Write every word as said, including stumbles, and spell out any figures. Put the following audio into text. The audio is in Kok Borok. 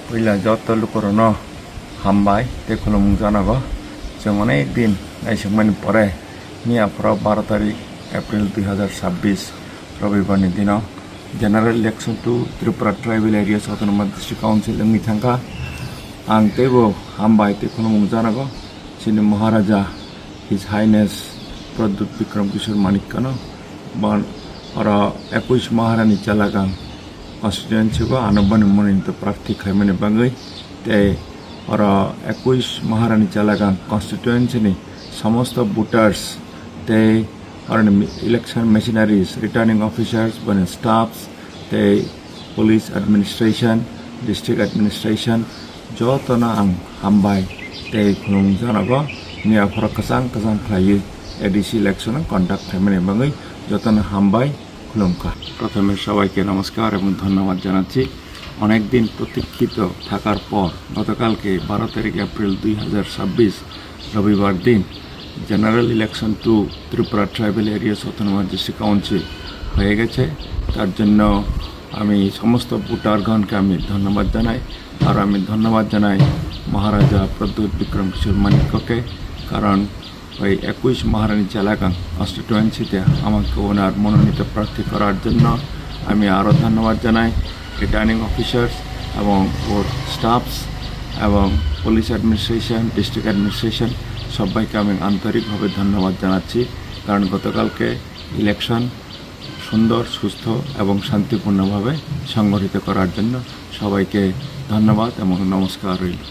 Puila joto lukurokno hambai tei khulumung janago. Chwng onek din naisingmani pore miya phoro baro tarik April dui hazar chabbish Robibar ni dino general election to Tripura Tribal Areas Autonomous District Council wngwi thangkha. Ang teibo hambai tei khulumung janago chini Maharaja His Highness Pradyut Bikram Kishore Manikkano, bon oro ekush Maharani Chalagang constituency go ano boni monito prarthi khaimani bagwi, tei oro ekush Maharani Chalagang constituency ni somosto voters tei oroni election machineries, returning officers, boni staffs tei police administration, district administration, jotono ang hambai tei khulumung janago. Miya phoro kwchang kwchang khlaiwi A D C election conduct khaimani bagwi jotono hambai khulumkha. প্রথমে সবাইকে নমস্কার এবং ধন্যবাদ জানাচ্ছি। অনেক দিন প্রতীক্ষিত থাকার পর গতকালকে বারো তারিখ এপ্রিল দুই হাজার ছাব্বিশ রবিবার দিন general election to Tripura tribal areas autonomous district council হয়ে গেছে। তার জন্য আমি সমস্ত ভোটারগণকে আমি ধন্যবাদ জানাই। আর আমি ধন্যবাদ জানাই মহারাজা প্রদ্যুৎ বিক্রম কিশোর মাণিক্যকে, কারণ ওই একুশ মহারানী চালাগাং কনস্টিটুয়েন্সিতে আমাকে ওনার মনোনীত প্রার্থী করার জন্য আমি আরও ধন্যবাদ জানাই রিটার্নিং অফিসার্স এবং ওর স্টাফস এবং পুলিশ অ্যাডমিনিস্ট্রেশন, ডিস্ট্রিক্ট অ্যাডমিনিস্ট্রেশন, সবাইকে আমি আন্তরিকভাবে ধন্যবাদ জানাচ্ছি, কারণ গতকালকে ইলেকশন সুন্দর, সুস্থ এবং শান্তিপূর্ণভাবে সংগঠিত করার জন্য সবাইকে ধন্যবাদ এবং নমস্কার রইল।